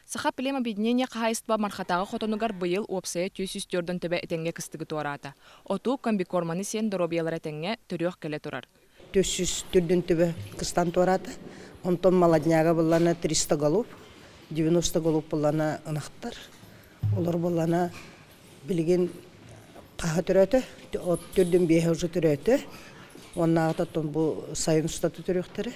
Сахаплемобъединение хаһаайыстыба Мархатааҕы хотонугар быйыл уопсайа 404 төбө этэҥҥэ кыстыгы туораата. Оту, комбикорманы сиэн доруобуйалара этэҥҥэ, төрүөх кэлэ турар. 400 төбө кыстан туораата. Онтон молодняга буллана 300 голов, 90 голов буллана ынахтар. Олор буллана билигин хаһа төрөөтө, от төрдүн биэһэ уже төрөөтө. Уоннааҕыта бу сайын устата төрүөхтэрэ.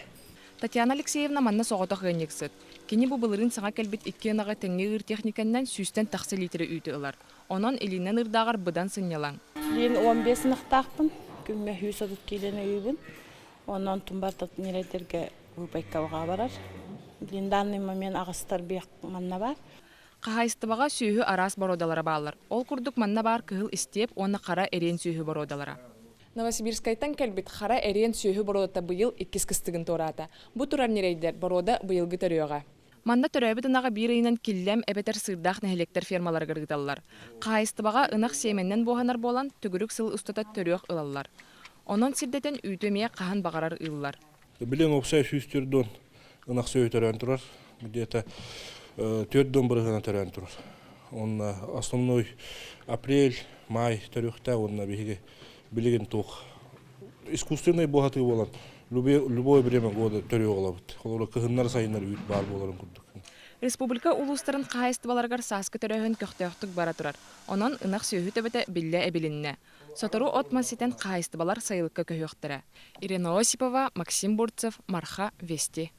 Татьяна Алексеевна манна соҕотох ыанньыксыт. Кини бу былырыын саҥа кэлбит икки ынаҕы тэҥҥэ ыыр техникэннэн сүүстэн тахса лиитирэ үүтү ылар. Онон илиинэн ыырдааҕар быдан сынньалаҥ. Билигин 15 ынахтаахпын, күҥҥэ 130 киилэни ыыбын. Онон тумбар ньирэйдэргэ выпайкаҕа барар. Билигин данный момент аҕыстар биэх манна бар. Хаһаайыстыбаҕа сүөһү араас боруодалара бааллар. Ол курдук манна баар кыһыл истиэп уонна хара эриэн сүөһү боруодалара. Новосибирскайтан кэлбит хара эриэн сүөһү боруодата быйыл иккис кыстыгын туораата. Бу турар ньирэйдэр боруода быйылгы төрүөҕэ. Манна төрөөбүт ынаҕы биир ыйынан Киллэм эбэтэр Сыырдаах нэһилиэктэр фермаларыгар ыыталлар. Хаһаайыстыбаҕа ынах сиэмэннэн буоһанар буолан, төгүрүк сыл устата төрүөх ылаллар. Онон сирдэтэн үүтү эмиэ хаһан баҕарар ыыллар. Билигин уопсай 104 ынах сүөһү төрөөн турар. Где-то 4 бырыһыана төрөөн турар. Онно основной апрель, май төрүөхтээх уонна биһиги билигин туох искусственный буоһатыы буолан любое время года төрүөх олобут. Холобура кыһыннар сайыннар үүт баар буоларын курдук. Республика улуустарын хаһаайыстыбаларыгар сааскы төрөөһүн көхтөөхтүк бара турар. Онон ынах сүөһү төбөтө биллэ эбилиннэ. Сотору от-мас ситэн хаһаайыстыбалар сайылыкка көһүөхтэрэ. Ирина Осипова, Максим Бурцев, Марха, Вести.